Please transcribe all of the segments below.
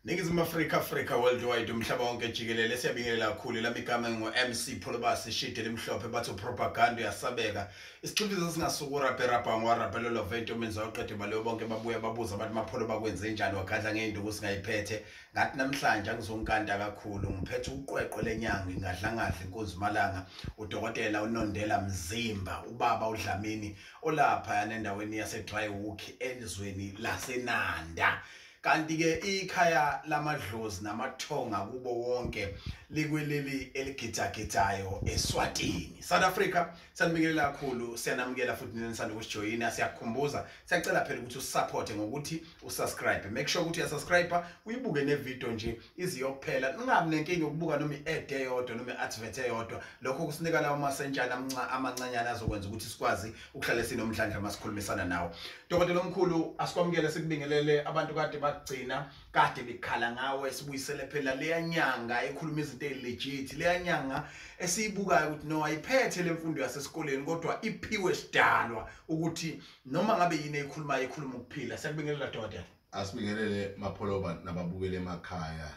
Ningizimu Afrika, Africa worldwide, umhlaba wonke jikelele, siyabingelela kakhulu. Lami igama ngu-MC Pholobasi Shide limhlophe, bathi propaganda uyasabeka. Isixhiphizo singasuka uraphe ngwaraphelelo vento menza uqede baleyo bonke babuya babuza bathi Mapholo bakwenze njani, wagadla ngeinduku singayiphethe. Ngathi namhlanje angizonkanta kakhulu, ngiphethe uqweqwe lenyanga ingadlangadla inkunzi malanga, udokotela uNondela Mzimba, ubaba uDlamini olapha endaweni yase Dryhoek ezweni laseNanda. Kanti ke ikhaya lamadlozi namathonga kubo wonke likweleli eligidagidzayo eSwatini, South Africa. Sanibingelela kakhulu, siyanamukela futhi nisanda ukusijoyina. Siyakukhumbuza, siyacela phela ukuthi usupport ngokuthi usubscribe. Make sure ukuthi uyasubscribe, uyibuke ne video nje iziyokuphela. Ungabi nenkinga yokubuka noma i-ad eyodwa noma i-advert eyodwa. Lokho kusinika lawo masentshana amancanyana azokwenza ukuthi sikwazi ukuhlala sinomdlandla masikhulumisana nawo. Dokotela omkhulu, asikwamukele, sikubingelele. Abantu kade bakugcina, kade bekhala ngawe. Sibuyisele phela leya nyanga ekhuluma izinto ezilegit, leya nyanga esiyibukayo ukuthi no, ayiphethe lemfundo yasesikoleni kodwa iphiwe sidalwa ukuthi noma ngabe yini ekhulumayo ekhuluma ukuphila. Siyakubingelela, dokotela. Asibingelele Mapholoba nababukele emakhaya.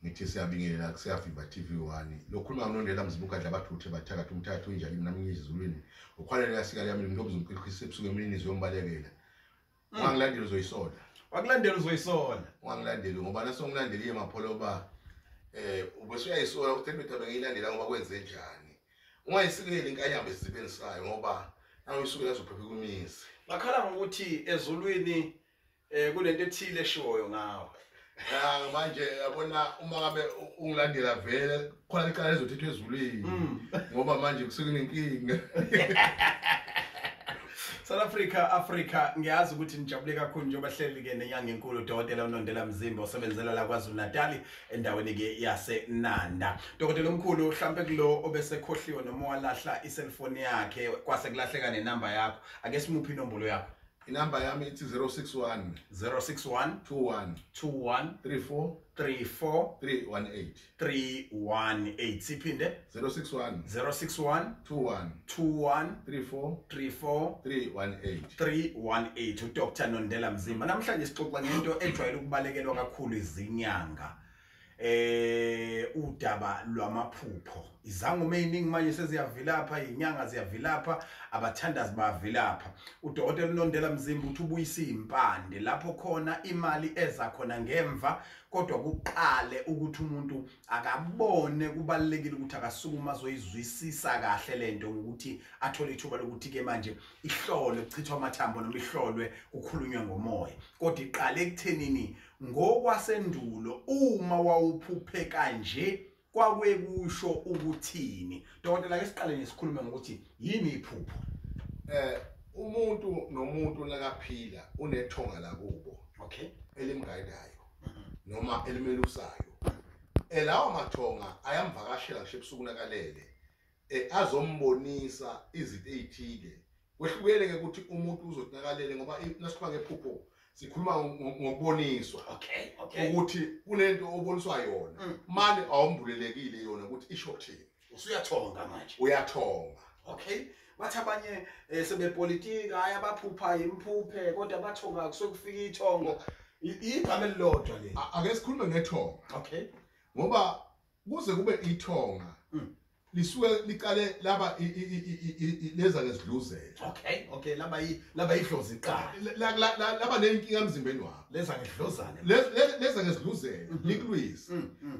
Ngithi siyabingelela kuSiyaviva TV1. Lokhuluma ngonondela Mzimba ugadla abathuthe bathakatha umthathu injali mina minye ezulwini. Ukhwalela yasika yami ntombi zomqiqisi ebusuku emini ziyombalekela. Ungangilandeli uzoyisola. Wakulandela uzoyisola. Ungangilandeli ngoba nasongilandeliye Mapholoba ubese uyayisola ukuthi indoda bengiyilandela ngoba kwenze njani. Ungayisikeli inkanyamba esizibeni sayo ngoba nawuyisukela uzophepha kumizi. Bakhala ngokuthi ezulwini kunento ethile eshoyo ngawe. Ah, manje yabona uma ngabe ungilandela vele khona icala lizothethwa ezulwini ngoba manje kusuke kunenkinga. South Africa, Africa, ngiyazi ukuthi nijabule kakhulu njengoba hleli ke nenyanga enkulu dokotela uNondela Mzimba osebenzela la KwaZulu Natal endaweni ke yaseNanda. Dokotela omkhulu, mhlambe kulo obesekhohliwe noma walahla iselfoni yakhe kwase kulahleka nenamba yakho, ake simuphe inombolo yakho. Inamba yami ithi 061 061 21 21 34 34 318. 318. Siphinde. 061 061 21 21 34 34 318. 318. uDr Nondela Mzimba. Namhlanje sixoxa ngento ejwayele ukubalekelwa kakhulu izinyanga, udaba lwamaphupho. Izangoma eziningi manje seziyavilapha, izinyanga ziyavilapha, abathandazi bayavilapha. Udokotela uNondela Mzimba uthi ubuyisa impande lapho khona imali eza khona ngemva, kodwa kuqale ukuthi umuntu akabone kubalekile ukuthi akasukuma azoyizwisisa kahle lento ngokuthi athole ithuba lokuthi ke manje ihlolwe, kuchithwa amathambo noma ihlolwe kukhulunywe ngomoya. Kodwa iqale ekuthenini ngokwasendulo uma wawuphuphe kanje kwakuyekusho ukuthini? Dokotela, ake siqale nje sikhulume ngokuthi yini iphupho. Umuntu nomuntu nakaphila unethonga lakubo elimgayidayo noma elimelusayo. Lawo mathonga ayamvakashela ngisho ebusuku nakalele, azombonisa izinto ezithile. Kwehlukele ke ukuthi umuntu uzothi nakalele, ngoba nasikhuluma ngephupho sikhuluma ngokuboniswa ukuthi kunento oboniswa yona, manje awumbulelekile yona ukuthi isho kuthini. Usuyathonga manje. Uyathonga. Okay. Bathi abanye sebepolitika hayi abaphupha imphuphe kodwa bathonga kusokufika ithongo. Igama elilodwa le. Ake sikhulume ngethonga. Ngoba kuze kube ithonga lisuke liqale laba leza ngezidluzela. Okay, laba idlozi iqala. Laba nenkinga emzimbeni wakho. Leza ngedlozane. Leza ngezidluzela likulwisa.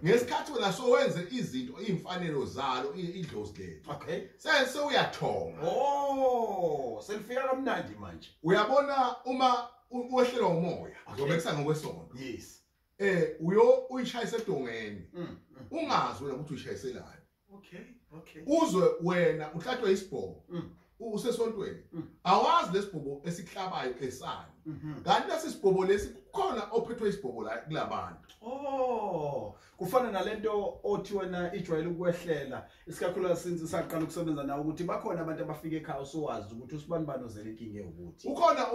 Ngesikhathi wena sowenze izinto imfanelo zalo idlozi leli. Sese uyathonga. Oh, selifika kamnandi manje. Uyabona uma wehlelwa umoya, uzobekisa ngokwesonto. Yes. Uyo uyishayise edongeni. Ungazi wena ukuthi uyishayiselani. Okay. Uzwe wena uhlatshwe isibhobo. Usesontweni. Awazi lesibhobo esiklabayo esani. Kanti lesi sibhobo lesi kukhona ophethwe isibhobo la kulabantu. Oh, kufana nalento othi wena ijwayele ukwehlela isikakhulukazi since saqala ukusebenza nawe ukuthi bakhona abantu abafika ekhaya usuwazi ukuthi usibani bani ozele inkinga ukuthi. Ukhona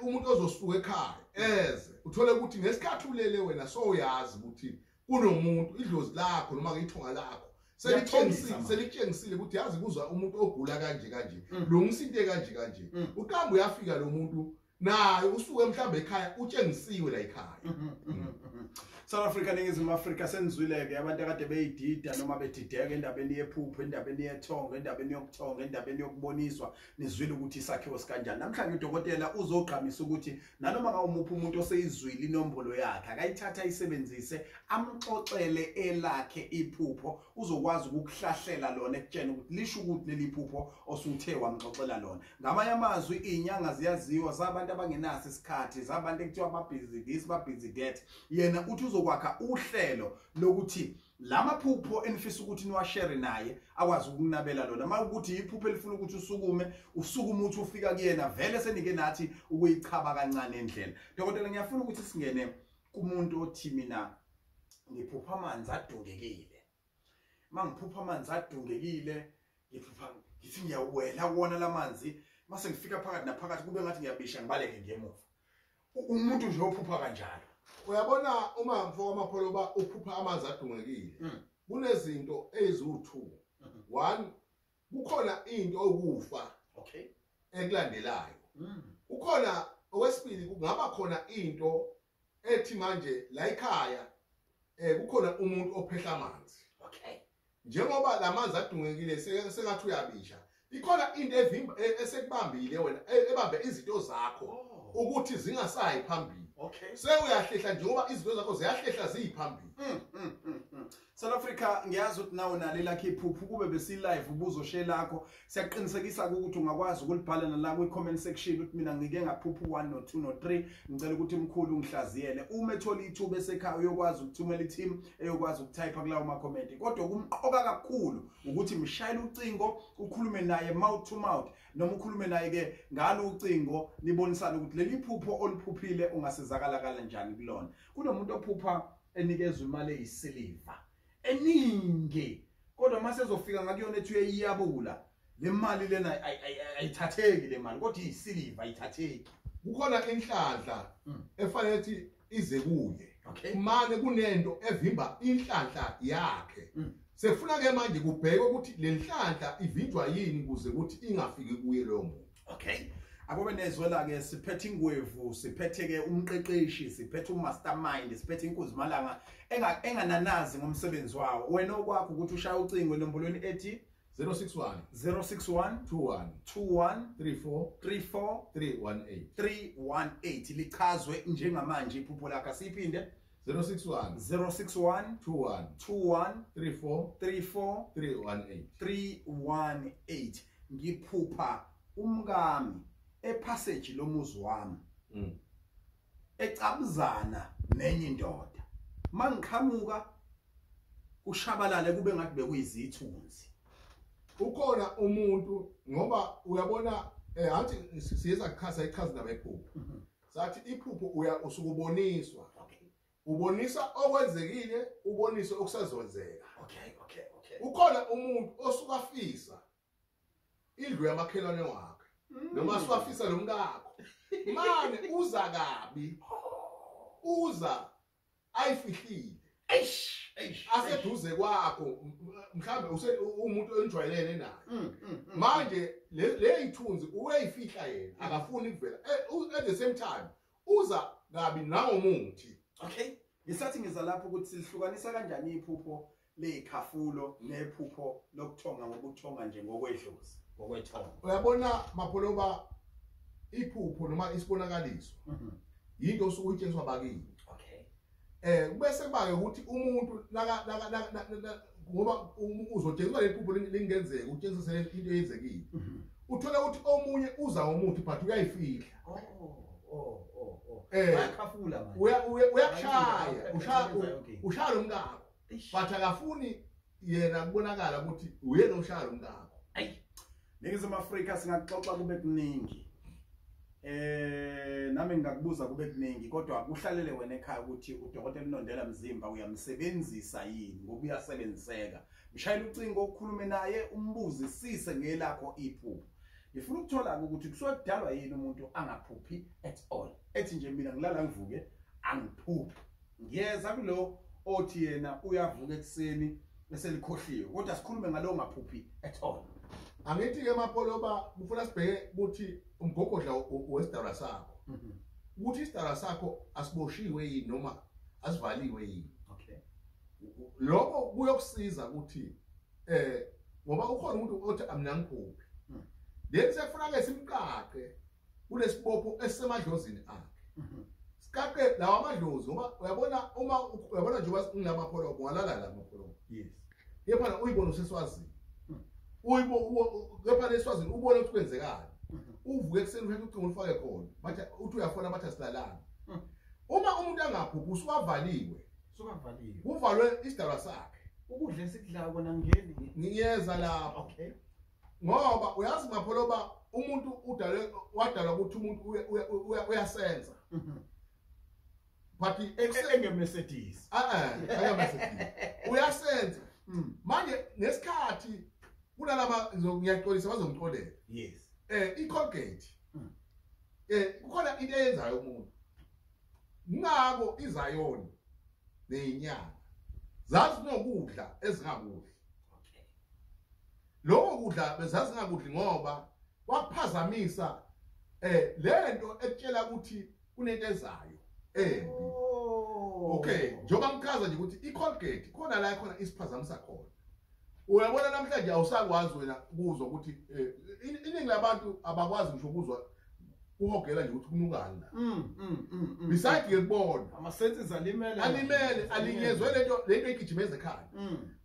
umuntu ozosuka ekhaya eze uthole ukuthi ngesikhathi ulele wena soyazi ukuthi kunomuntu idlozi lakho noma ithonga lakho selitshengisile ukuthi yazi kuzwa umuntu ogula kanje kanje, lungisa into kanje kanje. Uqamba uyafika lo muntu naye usuke mhlambe ekhaya utshengisiwe la ekhaya. South Africa, Ningizimu Afrika, senizwile-ke abantu akade beyidida noma bedideka endabeni yephupho, endabeni yethongo, endabeni yokuthonga, endabeni yokuboniswa. Nizwile ukuthi isakhiwo sikanjani. Namhlanje udokotela uzogqamisa ukuthi nanoma ngawumuphi umuntu oseyizwile inombolo yakhe, akayithatha ayisebenzise, amxoxele elakhe iphupho, uzokwazi ukukuhlahlela lona ekutshena ukuthi lisho ukuthi leli phupho osuthe wamxoxela lona. Ngamanye amazwi, iy'nyanga ziyaziwa zabantu abangenaso isikhathi, zabantu ekuthiwa ba-busy this, ba-busy that. Yena uthi uzokwakha uhlelo lokuthi lamaphupho enifisa ukuthi niwashere naye akwazi ukunabela lona. Uma ukuthi iphupho elifuna ukuthi usukume, usukume uthi ufika kuyena vele senike nathi ukuyichaba kancane endlela. Dokotela, ngiyafuna ukuthi singene kumuntu othi mina ngiphupha amanzi adungekile. Uma ngiphupha amanzi adungekile, ngiphupha ngithi ngiyawela kuwona lamanzi, mase ngifika phakathi naphakathi kube ngathi ngiyabisha, ngibaleke ngemuva. Umuntu nje ophupha kanjalo. Uyabona, uma mfo kaMapholoba uphupha amanzi adungekile, kunezinto eziwu-2. One, kukhona into okufa ekulandelayo. Kukhona okwesibili, kungaba khona into ethi manje la ekhaya kukhona umuntu ophehla amanzi. Njengoba lamanzi adungekile sengathi uyabisha, ikhona into evimba esekubambile wena, ebambe izinto zakho ukuthi zingasayi phambili. Sewuyahlehla njengoba izinto zakho ziyahlehla ziyiphambili. South Africa, ngiyazi ukuthi nawe nalo lakhe iphupho, kube besi-live ubuzoshare lakho. Siyaqinisekisa ukuthi ungakwazi ukulibhala nala kwi-comment section ukuthi mina ngike ngaphupha u1 no2 no3, ngicela ukuthi mkhulu ngihlaziyele. Uma ethola ithuba esekhaya uyokwazi ukuthumela i-team eyokwazi ukutype kulawo ma-comment. Kodwa kumqoka kakhulu ukuthi mshayele ucingo, ukhulume naye mouth to mouth, noma ukhulume naye ke ngalo ucingo, nibonisane ukuthi leli phupho oliphuphile ungasizakala kanjani kulona. Kunomuntu ophupha enikezwe imali eyisiliva eningi, kodwa mase ezofika ngakuyona ethi uyayiyabula le mali lena, ayithatheki le mali, kodwa iyisiliva, ayithatheki. Kukhona inhlanhla efanele ukuthi ize kuye. Mane kunento evimba inhlanhla yakhe. Sefuna ke manje kubhekwe ukuthi le nhlanhla ivinjwa yini ukuze ukuthi ingafiki kuye loyo muntu. Okay, akobe nezwela ke, siphethe ingwevu, siphethe ke umqeqeshi, siphethe umastermind, siphethe inkunzi malanga engananazi ngomsebenzi wawo. Wena okwakho ukuthi ushaya ucingo enombolweni ethi 061 061 21 21 34 34 318. 318. Lichazwe njengamanje iphupho lakho, asiphinde. 061 061 21 21 34 34 318. 318. Ngiphupha umkami epassage lomuzi wami ecabuzana nenye indoda, mangiqhamuka kushabalale kube ngathi bekuyizithunzi. Ukhona umuntu, ngoba uyabona athi siyeza kuchaza ichaza indaba yephupho, sathi iphupho uya usukuboniswa, ubonisa okwenzekile, ubonise okusazowenzeka. okay okay okay Ukhona umuntu osuka afisa indlu yamakhelwane wakhe noma asuka afisa nomkakho, mane uza kabi, uza ayifihlile Eish, eish. aseduze kwakho, mhlambe umuntu enjwayelene naye. Manje le ithunzi uyayifihla yena, akafuni ukuvela. At the same time uza kabi nangomuthi. Okay, ngisathi ngiza lapho ukuthi silihlukanisa kanjani iphupho leyikhafulo nephupho lokuthonga ngokuthonga nje ngokwedlozi, ngokwethongo. Uyabona Mapholoba, iphupho noma isibonakaliso yinto osuke uyitshengiswa bakini. Bese kuba ke ukuthi umuntu naka naka ngoba uzotshengiswa leli phupho lingenzeka, utshengise into eyenzekile, uthola ukuthi omunye uza ngomuthi but uyayifihla. Oh. Bayakhafula manje. Uyakushaya, ushaya. Yenza yonke into. Ushaya lo mkakho, Eish. but akafuni yena kubonakala ukuthi uyena oshaya lo mkakho. Ayi. Ningizimu Afrika, singaxoxa kube kuningi. Nami ngingakubuza kube kuningi, kodwa kuhlalele wena ekhaya ukuthi udokotela uNondela Mzimba uyamsebenzisa yini, ngoba uyasebenziseka. Mshayela ucingo, ukhulume naye, umbuzisise ngelakho iphupho. Ngifuna ukuthola ukuthi kusuke kudalwa yini umuntu angaphuphi at all. Ethi nje mina ngilala ngivuke angiphuphi. Ngiyeza kulo othi yena uyavuka ekuseni eselikhohliwe, kodwa sikhulume ngalo ongaphuphi at all. Angithi ke Mapholoba, kufuna sibheke ukuthi umgogodla wesidalwa sakho, ukuthi isidalwa sakho asiboshiwe yini noma Asivaliwe yini. Okay. Lokho kuyokusiza ukuthi ngoba ukhona umuntu othi amna ngiphuphi. Then siyafuna ke simqaqe kulesibopho esisemadlozini akhe. Sikaqe lawa amadlozi ngoba uyabona uma uyabona njengoba ngilamapholobo walala la mapholobo. Yes. Kepha uyibona useswazini. Uyibo kepha leswazini ubone ukuthi kwenzekani. Uvuke ekuseni uthathe ucingo ulufake khona. Bathi uthi uyafona bathi asilalanga. Uma umuntu angaphuphi usukavaliwe. Sukavaliwe. Kuvalwe isidalwa sakhe. Ukudla esikudlayo kona ngeni. Ngiyeza lapho. Okay. Ngoba uyazi mapholoba umuntu udalwe wadalwa ukuthi umuntu uyasenza. But enge Mercedes. Enge Mercedes. Uyasenza. Manje ngesikhathi kunalama ngiyaxolisa bazongixolela. Yes. I-Colgate. Kukhona into eyenzayo umuntu. Ngako izayoni nezinyanga zazinokudla ezingakudli. Okay. Lokho kudla bezazingakudli ngoba kwakuphazamisa lento ekutshela ukuthi kunento ezayo embi. Okay, njengoba ngichaza nje ukuthi i-Colgate khona la khona isiphazamisa khona. Uyabona namhlanje awusakwazi wena ukuzwa ukuthi iningi labantu abakwazi ngisho ukuzwa uhogela nje ukuthi kunukani la. Beside ke kubona Ama senses alimele. Alimele, alinyezwe lento igijimeza ekhaya.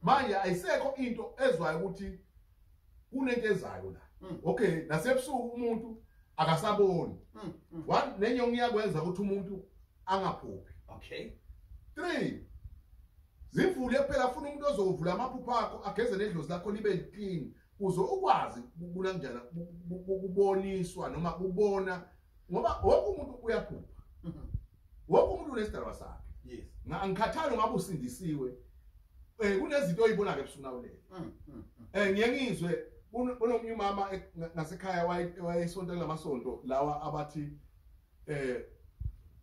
Manje ayisekho into ezwayo ukuthi kunento ezayo la. Okay, nasebusuku umuntu akasaboni. One, nenyongo iyakwenza ukuthi umuntu angaphuphi. Okay. 3, zivule phela, funa umuntu ozovula amaphupho akho, ageze nedlozi lakho libe clean uze ukwazi kunanjana kuboniswa noma kubona, ngoba wonke umuntu uyaphupha. Wonke umuntu unesidalwa sakhe. Yes. Angikhathali ngabe usindisiwe, kunezinto oyibona ke ebusuku nawulele. Ngiye ngizwe kunomunye umama ngasekhaya wayesonta kulamasonto lawa abathi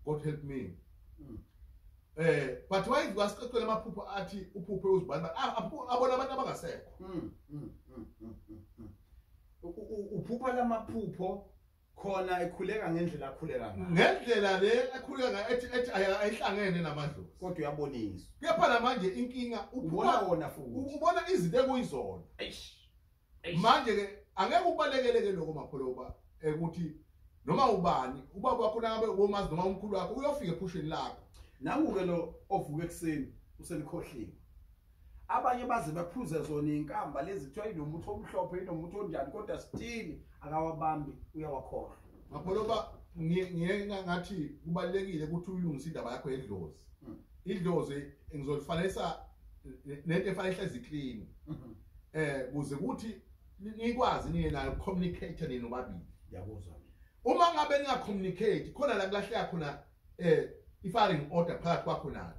God help me. But wayivuka sicocela amaphupho athi uphuphe uzibani abona abantu abangasekho. Uphupha lamaphupho khona ekhuleka ngendlela akhuleka ngayo. Ngendlela le ekhuleka ngayo ethi ayihlangene namadlozi. Kodwa uyaboniswa. Kepha manje inkinga ubona uphupha wona futhi. Ubona izinto ekuyizona. Eish. Eish. Manje ke angeke ubalekele ke lokho mapholoba ukuthi noma ubani ubaba wakho nangabe womazi noma umkhulu wakho uyofika ephusheni lakho. Nangu-ke lo ovuka ekuseni uselikhohliwe. Abanye baze baphuze zona iy'nkamba lezi kuthiwa inomuthi omhlophe, inomuthi onjani, kodwa still akawabambi, uyawakhohlwa. Mapholoba ngiye ngathi kubalulekile ukuthi uyilungise indaba yakho yedlozi. Idlozi ngizolifanisa nento efanele ihlezi clean kuze kuthi nikwazi niye nayo communicate nini nobabili. Ngiyakuzwa mina. Uma ngabe ninga-communicate khona la kulahleka khona i-firing order phakathi kwakho nayo.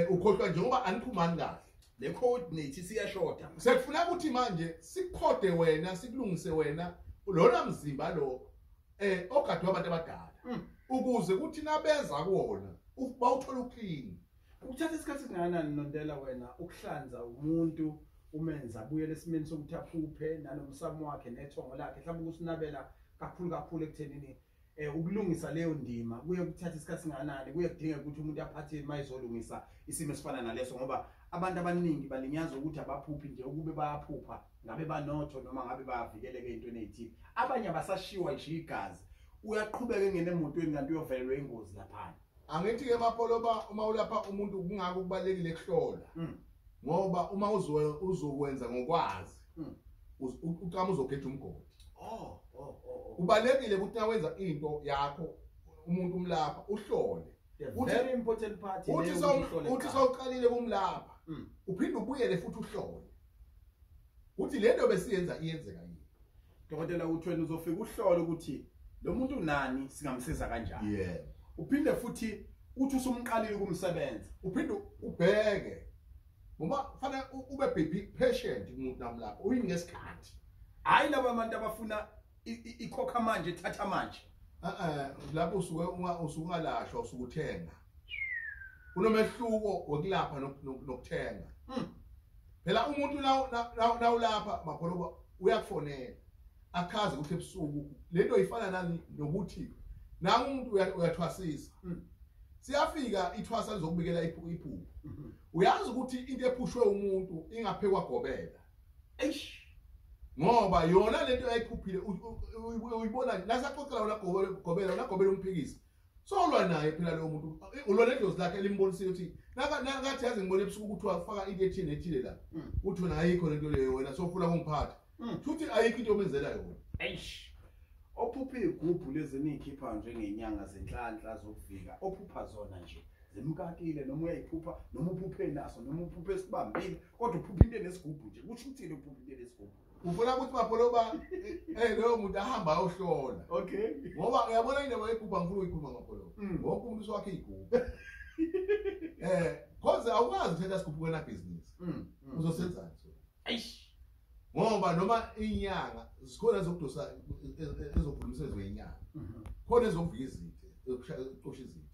Ukhohlwa njengoba aniphumani kahle. Le coordinate isiyashoda. Sekufuna ukuthi manje sikukhode wena, sikulungise wena lona mzimba lo ogadwe abantu abadala ukuze kuthi nabeza kuwona bawuthola uclean. Ukuthatha isikhathi esingakanani Nontela wena ukuhlanza umuntu umenza abuyele esimeni sokuthi aphuphe nanomsamo wakhe nethongo lakhe, mhlawumbe ukusinabela kakhulu kakhulu ekuthenini ukulungisa leyo ndima kuye kuthatha isikhathi singakanani, kuye kudingeka ukuthi umuntu aphathe uma ezolungisa isimo esifana naleso, ngoba abantu abaningi balinyazwa ukuthi abaphuphi nje, ukube bayaphupha ngabe banotho noma ngabe bayavikeleka ey'ntweni ey'thile. Abanye abasashiwa nje igazi, uyaqhubeka engene emotweni kanti uyovelelwa ingozi laphana. Angithi ke mapholoba uma ulapha umuntu kungako kubalekile kuhlola. Ngoba uma uzokwenza ngokwazi uqama uzogeja umgodi. Oh. Kubalekile ukuthi nawenza into yakho umuntu umlapha uhlole. The very important part Uthi leyo ukuthi uhlole uthi kuqala. sawuqalile kumlapha uphinde ubuyele futhi uhlole. Uthi lento besiyenza iyenzeka yini? Dokotela, uthi wena uzofika uhlole ukuthi lo muntu unani, singamsiza kanjani. Yebo. Uphinde futhi uthi usumqalile ukumsebenza. Uphinde ubheke. Ngoba fanele ube be patient kumuntu namlapha. Uyini ngesikhathi. Hayi laba bantu abafuna ikhokha manje, thatha manje. Lapho usuke usuke ungalashwa, usuke uthenga. Kunomehluko wokulapha nokuthenga. Phela umuntu nawulapha mapholoba uyakufonela. Achaze ukuthi ebusuku lento ifana nani nokuthi nangu umuntu uyathwasisa. Siyafika ithwasa lizokubikela iphupho. Uyazi ukuthi into ephushwe umuntu ingaphekwa gobela. Eish. Ngoba yona lento ayiphuphile uyibona nasaxoxela wona gobela wona gobela umphikisi. Solwa naye phela lo muntu ulona idlozi lakhe elimbonisile ukuthi nakathi yazi ngibone ebusuku ukuthi wafaka into ethile nethile la. Uthi wena ayikho lento leyo wena sofuna ukungiphatha. Futhi ayikho into omenzela yona. Eish. Ophupha igubhu lezi nikhipha njengenyanga zenhlanhla zokuvika ophupha zona nje zimkakile noma uyayiphupha noma uphuphe naso noma uphuphe esibambile kodwa uphupha into enesigubhu nje kusho ukuthini uphupha into enesigubhu? Ufuna ukuthi Mapholoba loyo muntu ahamba ayohlola. Okay. Ngoba uyabona indaba yegubhu angifuni ukuyikhuluma Mapholoba. Wonke umuntu uswakhe igubhu. Cause awukwazi ukuthatha isigubhu wena business. Uzosenzani so? Eish. Ngoba noma inyanga zikhona ezokudosa ezokhulumisa ezoyinyanga. Khona ezokuvika izitha, ezokuxosha izitha.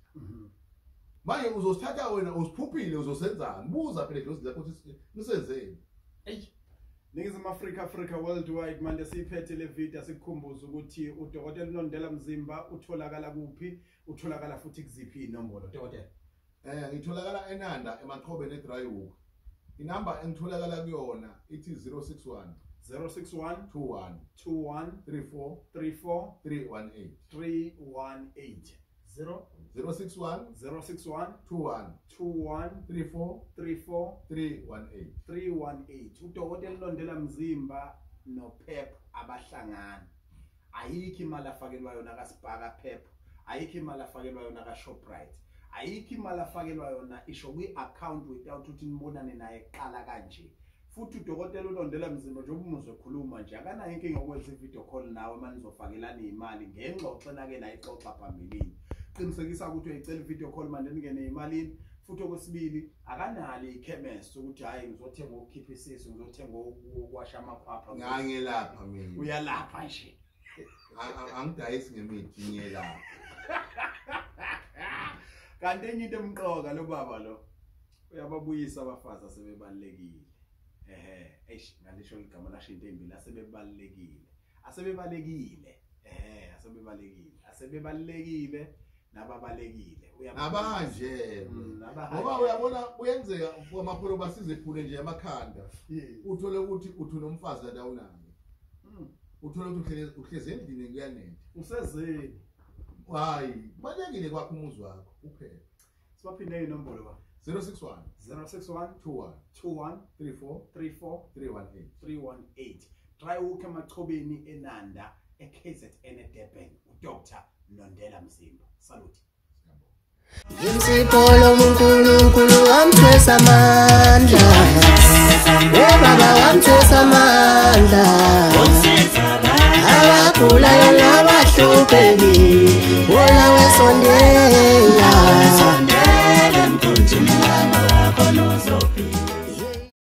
Manje uzosithatha wena usiphuphile uzosenzani? Buza phela idlozi lakho ukuthi nisenzeni. Eish. Ningizimu Afrika, Africa Worldwide manje siyiphethe le video sikukhumbuza ukuthi uDokotela Nondela Mzimba utholakala kuphi, utholakala futhi kuziphi inombolo dokotela? Ngitholakala eNanda eMaqhobeni eDryhoek. Inamba engitholakala kuyona ithi 061 061 21 21 34 34 318 318 0 061 061 21 21 34 34 318 318. uDokotela Nondela Mzimba noPep abahlangana. Ayikho imali afakelwa yona kaSpaka Pep, ayikho imali afakelwa yona kaShoprite, ayikho imali afakelwa yona isho kwi-account without ukuthi nibonane naye kuqala kanje. Futhi uDokotela uNondela Mzimba njengoba umuzwe ekhuluma nje akanayo inkinga yokwenza i-video call nawe uma nizofakelana imali ngengxoxo nake nayixoxa phambilini. Qinisekisa ukuthi uyayicela i-video call manje ningene emalini. Futhi okwesibili akanalo ikhemesti ukuthi hayi ngizothenga ukukhipha isisu, ngizothenga ukuwasha amakhwapha. Ngangelapha mina. Uyalapha nje. Angidayisi ngemithi ngiyelapha. Kanti enye into emqoka lo baba lo uyababuyisa abafazi asebebalekile. Eish ngalisho igama lasho into embi lasebebalekile. Asebebalekile. Asebebalekile. Asebebalekile nababalekile. Nabanje. Ngoba uyabona kuyenzeka Mapholoba sizephule nje amakhanda. Uthole ukuthi uthi unomfazi kanti awunaye. Uthole ukuthi uhlezi endlini kuyanetha. Usezeni. Hayi, kubalekile kwakho umuzi wakho kuphela. Sibaphinde inombolo ba. 061 061 21 21 34 34 318 318. Dryhoek eMachobeni eNanda eKZN eDurban. uDr Nondela Mzimba. Salute. Imsipolo uNkulunkulu wamthwesa amandla. Baba wamthwesa amandla. Abagulayo nabahluphekile, wona wesondela.